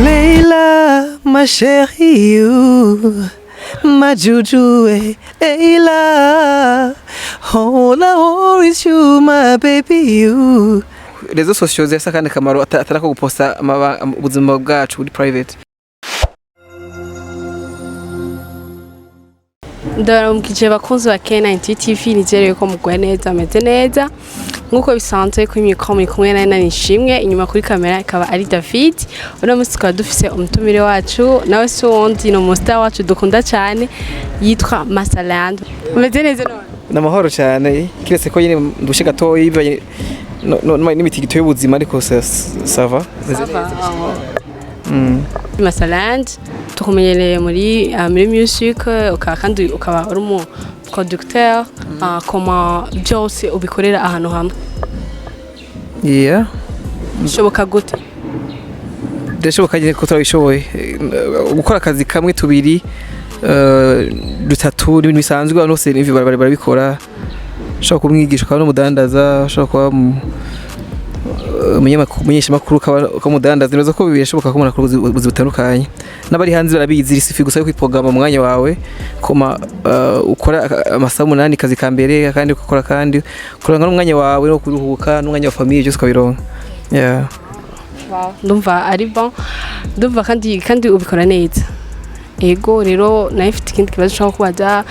Leila, ma chérie, you, ma juju, eh, Leila, all I want is you, my baby, you. Réseaux sociaux zifise akandi kamaro atari ako guposta ubuzima bwacu buri private. Ndabaramukije bakunzi ba K90 TV, nizere ko muguwe neza, ameze neza nk'uko bisanzwe. Kuri mikoro muri kumwe na Nani Nishimwe, inyuma kuri kamera ikaba ari David. Uno munsi tukaba dufise umutumire wacu, nawe si wundi, ni umustar wacu dukunda cyane yitwa Masterland. Umeze neza none? Ni amahoro cyane, kiretse ko nyine ndushe gatoyi bivanye n'imitigito y'ubuzima, ariko ça va. Meze neza. Masterland tukumenyereye muri music, ukaba kandi ukaba uri umu producteur, comment byose ubikorera ahantu hamwe? Yeah. Bishoboka gute? Birashoboka nyine ko turabishoboye. Gukora akazi kamwe, tubiri, dutatu ni ibintu bisanzwe. Abantu bose n'ivyo barabikora. Ushobora kuba umwigisha ukaba n'umudandaza, ushobora kuba umumenyeshamakuru ukaba umudandaza. Nibaza ko birashoboka ko umuntu akora ubuzi butandukanye. N'abari hanze barabizi, il suffit gusa yo kwiprograma mu mwanya wawe koma ukora amasaha 8 kazi ka mbere, akandi ukakora, kandi kuronka n'umwanya wawe no kuruhuka n'umwanya wa famille, byose ukabironka, yeah. Ndumva ari bon, ndumva kandi ubikora neza. Ego rero, nawe mfite ikindi kibazo nshaka kubaza.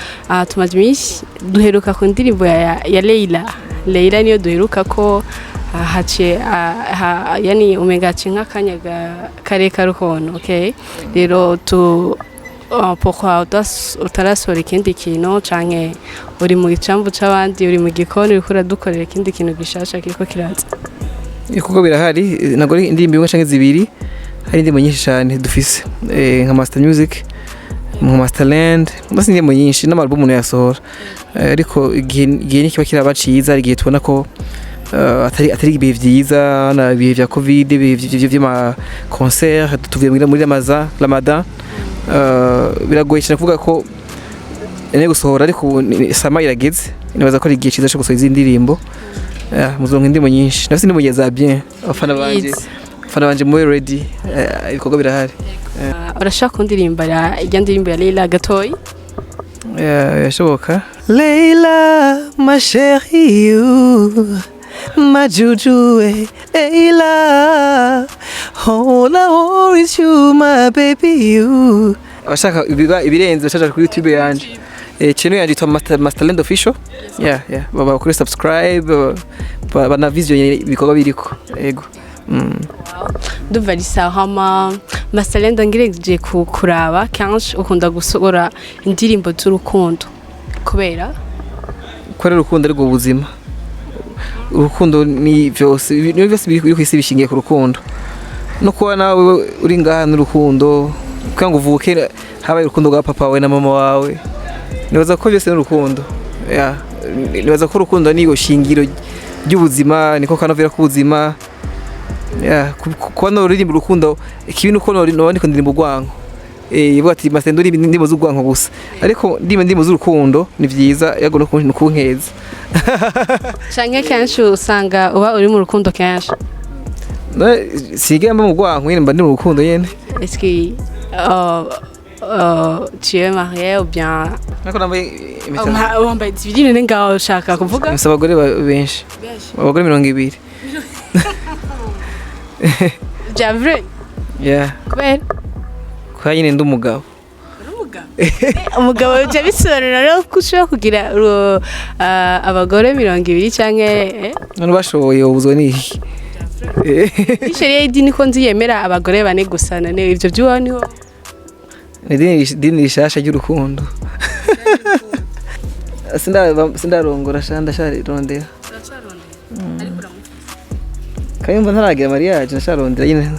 Tumaze iminsi duheruka ku ndirimbo ya Leila. Leila niyo duheruka ko, haciye yani umenga haciye nk'akanya karekare ukuntu. Okay, rero tu pourquoi utarasohora ikindi kintu, canke uri mu gicambu c'abandi, uri mu gikoni uriko uradukorera ikindi kintu gishasha kiriko kiraza? Ibikorwa birahari. Ntabwo ari indirimbo imwe canke zibiri, hari indirimbo nyinshi cyane dufise, nka Master Music, nka Masterland, mbese indirimbo nyinshi n'ama album umuntu yasohora. Ariko igihe nikiba kiraba ciza, hari igihe tubona ko atari ibihe vyiza, na ibihe vya Covid, ibihe vy'ama concert, tuvuye muri Ramadan. Biragoye cyane kuvuga ko nene gusohora, ariko ubu sama irageze, nibaza ko ari igihe ciza cyo gusohora izindi ndirimbo. Yeah, muzoronka indirimbo nyinshi. Nafise indirimbo za bien. Abafana banje, abafana banje, mube ready. Ibikorwa birahari. Urashaka kundirimba irya ndirimbo ya Leila gatoyi? Yeah, birashoboka. Leila, ma chérie, you, ma juju, eh, Leila, all I want is you, my baby, you. Abashaka ibirenze bashaka kuri YouTube yanje. Channel yanje yitwa Masterland Official. Yeah. Baba kuri subscribe, bana vision ibikorwa biriko. Yego. Ndumva ari sawa. Hama Masterland, ngerageje kuraba kenshi ukunda gusohora indirimbo z'urukundo, kubera? Ko ari urukundo, ariko ubuzima, urukundo ni byose. Ibintu byose biri ku isi bishingiye ku rukundo. No kuba nawe uri ngaha n'urukundo, kugira ngo uvuke habaye urukundo rwa papa wawe na mama wawe. Nibaza ko byose ni urukundo. Yeah. Nibaza ko urukundo ni shingiro ry'ubuzima, niko kanovera k'ubuzima. Yeah. Kuba noririmba urukundo, ikibi nuko noba ndiko ndirimba urwanko. Ivuga ati masendo uri indirimbo z'urwanko gusa, ariko ndimba indirimbo z'urukundo ni vyiza, yago no kunkeza. Canke kenshi usanga uba uri mu rukundo kenshi? Sigaye mba mu rwanko nyene, mba ndi mu rukundo nyene. Est-ce que tu es marié ou bien? Nako nambaye impeta. Wambaye zibiri none ngaho ushaka kuvuga? Mfise abagore benshi, abagore 20. Bya vrai? Yeah. Kubera? Kuba nyine ndi umugabo. Umugabo bica bisobanura rero ko ushobora kugira abagore 20 canke None bashoboye ubuzwa ni iki? Isheria y'idini ko nzi yemera abagore bane gusa, none ivyo by'uwawe niho? Ni idini rishasha ry'urukundo. Sindarongora sha, ndasharondera. Kayumva ntaragira mariage, ndasharondera nyine.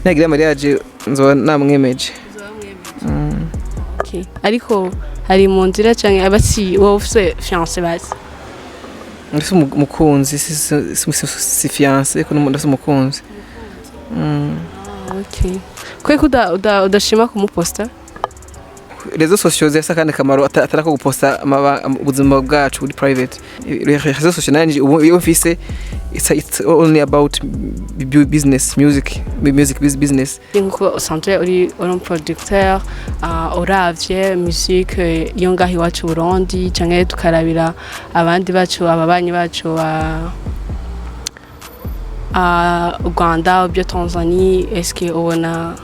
Ntagira mariage nzoba namwemeje. Okay. Ariko hari mu nzira canke abasi wowe ufise fiancé basi? Ndafise umukunzi, si fiancé, ariko ndafise umukunzi. Okay. Kwe ko udashima kumuposta? Réseaux sociaux zifise akandi kamaro atari ako guposta ubuzima bwacu buri private. Réseaux sociaux nanje ubu iyo mfise, it's only about business, music, music business. Nkuko usanzwe uri un producteur, uravye musique yo ngaho iwacu Burundi canke tukarabira abandi bacu, ababanyi bacu ba Rwanda, byo Tanzanie, est-ce que ubona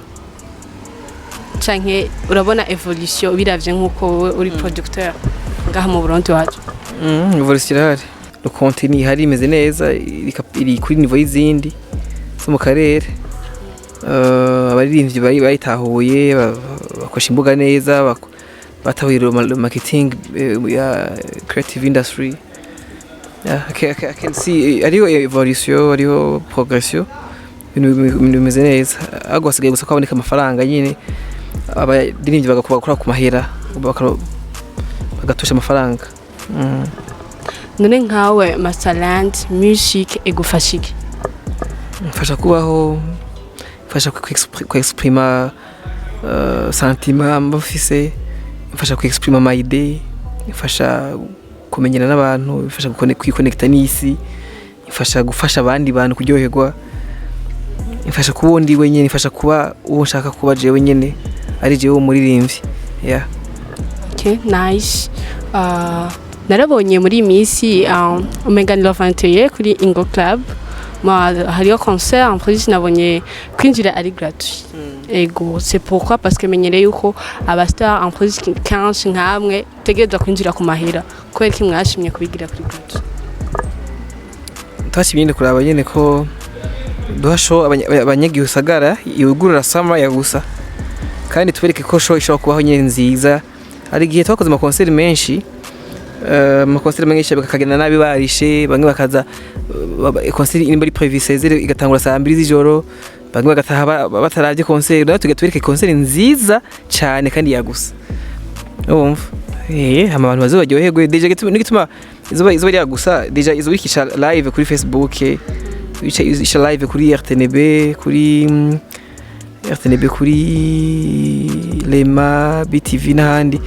canke urabona évolution biravye nkuko wowe uri producteur ngaha mu Burundi wacu? Évolution irahari, le contenu ihari imeze neza, iri kuri niveau y'izindi zo mu karere. Abaririmbyi bari bayitahuye, bakoresha imbuga neza, batahuye le marketing ya creative industry. Yeah, I can see hariho évolution, hariho progression, ibintu bimeze neza. Ahubwo hasigaye gusa ko haboneka amafaranga nyine, abaririmbyi bagakora ku mahera, bagatusha amafaranga. None nkawe Masterland, music igufasha iki? Mfasha kubaho, mfasha kwexprima sentiment mba mfise, mfasha kwexprima ama idées, mfasha kumenyana n'abantu, mfasha kwikonekita n'isi, mfasha gufasha abandi bantu kuryoherwa, mfasha kuba uwo ndi wenyine, mfasha kuba uwo nshaka kuba jewe nyene, ari jewe umuririmbyi, yeah. Okay, nice. Narabonye muri iyi minsi umenga ni le 21 kuri Ingo Club. Ma hariyo concert, en plus nabonye kwinjira ari gratuit. Ego, c'est pourquoi, parce que menyereye yuko aba star en plus kenshi nkamwe tegerezwa kwinjira ku mahera. Kubera iki mwashimye kubigira kuri gratuit? Twashimye nyine kuraba nyine ko duha show abanyagisagara yugurura summer ya gusa, kandi tubereke ko show ishobora kubaho nyine nziza. Hari igihe twakoze ama concert menshi, ama concert menshi bakagenda nabi, barishe bamwe bakaza, concert nimba ari prévu 16 igatangura saa 2 z'ijoro, bamwe bagataha bataravye concert. Nawe tugira tubereke concert nziza cyane kandi yagusa, urumva, hama abantu baze baryoherwe. Déjà n'igituma izuba ryagusa, déjà izuba rikisha live kuri Facebook, ica live kuri RTNB, kuri RTNB, kuri Lema BTV n'ahandi.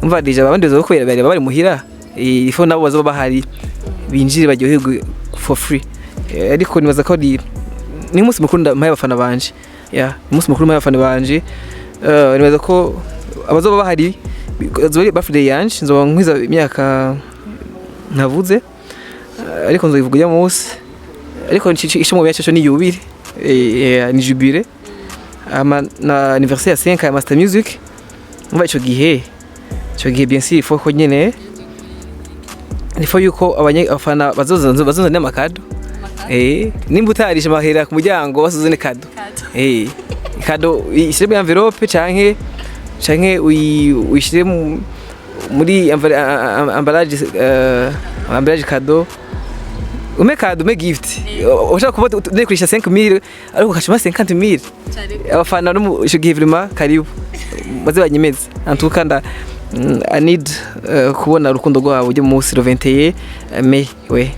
Umva, déjà abandi baza kubera bari bari muhira, ifo nabo bazoba bahari, binjire baryoherwe for free. Ariko nibaza ko ni umunsi mukuru mpaye abafana banje, yeah, umunsi mukuru mpaye abafana banje. Nibaza ko abazoba bahari, azoba ari birthday yanje, nzoba nkwiza imyaka ntavuze. Ariko nzoyivuga ujya munsi, ariko ico mu cyo ni jubilé, ni jubilé ama na anniversaire ya 5 ya Master Music. Umva, ico gihe bien sûr il faut ko nyene, il faut yuko abafana bazoza n'ama cadeaux. Nimba utarisha amahera ku muryango, basuzane cadeau, cadeau ishyire muri enveloppe canke uyishyire muri emballage, emballage cadeau, ume cadeau, ume gift. Ushaka kuba ndekurisha 5000 ariko ukashima 50000 abafana no mu ico gihe, vraiment karibu baze banyemeze. En tout cas nda I need kubona urukundo rwabo ujye munsi le 21 mai, we.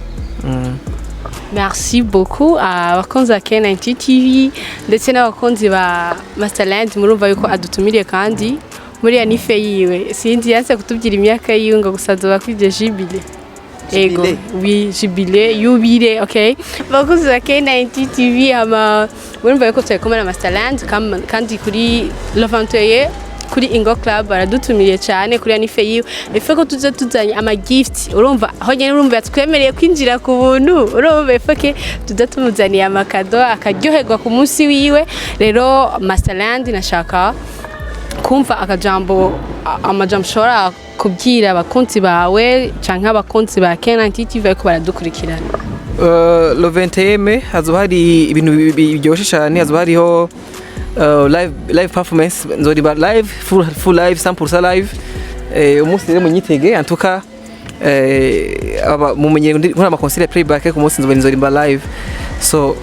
Merci beaucoup abakunzi ba K90 TV ndetse n'abakunzi ba Masterland. Murumva yuko adutumiriye kandi muri ya anniv yiwe. Sinzi, yanse kutubwira imyaka yiwe ngo gusa azoba kwije jubilé. Ego, Jubilé. Oui, jubilé, jubilé, okay. Abakunzi ba K90 TV, ama murumva yuko turi kumwe na Masterland kandi kuri le 21 kuri Ingo Club baradutumiriye cyane kuri anniv yiwe. Ife ko tuza tuzanye ama gift, urumva aho nyene, urumva yatwemereye kwinjira ku buntu, urumva ife ke tuza tumuzaniye ama cadeaux akaryoherwa ku munsi wiwe. Rero Masterland, nashaka kumva akajambo, amajambo ushobora kubwira abakunzi bawe canke abakunzi ba K90 TV bariko baradukurikirana. Le 21 mai hazoba hari ibintu biryoshe cyane, hazoba hariho live performance, nzoriba live, full live, 100% live. Umunsi rero munyitege. En tout cas, mumenye nkora ama concert ya playback, ku munsi nzoba nzorimba live. So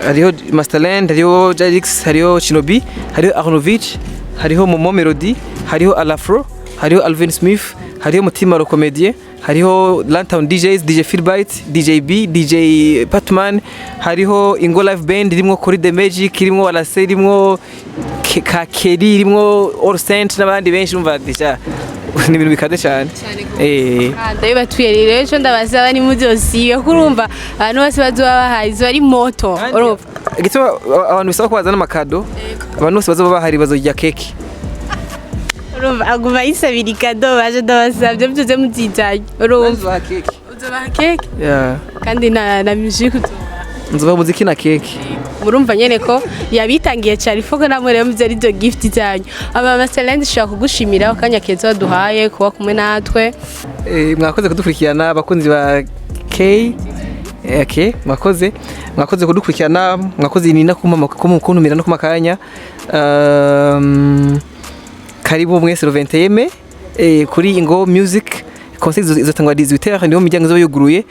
hariho Masterland, hariho Jadix, hariho Shinobi, hariho Arnovich, hariho Momo Melody, hariho Alafro, hariho Alvin Smith, hariho Mutima le Comédien, hariho Lantown DJs, DJ Philbite, DJ B, DJ Patman, hariho Ingo Live Band irimwo Kori the Magic, irimwo Walase, irimwo Ka Kelly, irimwo All Saint n'abandi benshi. Urumva déjà ni ibintu bikaze cyane. Ndabibatuye rero, ico ndabasaba ni muzosibe, kuko urumva abantu bose bazoba bahari, ziba ari moto, urumva. Igituma abantu bisaba ko bazana amakado, abantu bose bazoba bahari bazorya keke. Urumva aguma yisabira ikado. Baje, ndabasabye muzoze muzizanye, urumva. Keke. Uzobaha keke? Yeah. Kandi na music uzobaha? Nzobaha umuziki na keke. Murumva nyene ko yabitangiye cyane, ifoko namwe rero muze arizo gift zanyu. Aba Masterland, ishobora kugushimira akanya keza waduhaye kuba kumwe natwe. Mwakoze kudukurikirana, abakunzi ba K. Okay, mwakoze kudukurikirana, mwakoze nina kuma kuntumira no kumakanya. Karibu mwese le 21 kuri Ingo Music Concert izotangwa 18h, niho imiryango izoba yuguruye,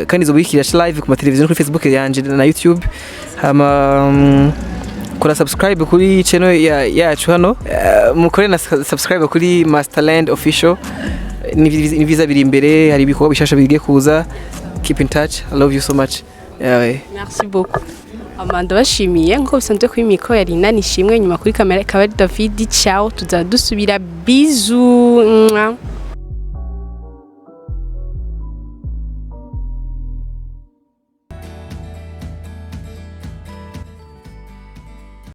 kandi izobikira live ku mateleviziyo, kuri Facebook yanje na YouTube. Hama kora subscribe kuri channel yacu hano, mukore na subscribe kuri Masterland Official. Ni vyiza biri imbere, hari ibikorwa bishasha bigiye kuza. Keep in touch, I love you so much. Yeah. Merci beaucoup. Amanda, bashimiye nkuko bisanzwe. Kuri micro yari Nani Ishimwe, nyuma kuri kamera ikaba ari David. Ciao, tuzaba dusubira. Bisous.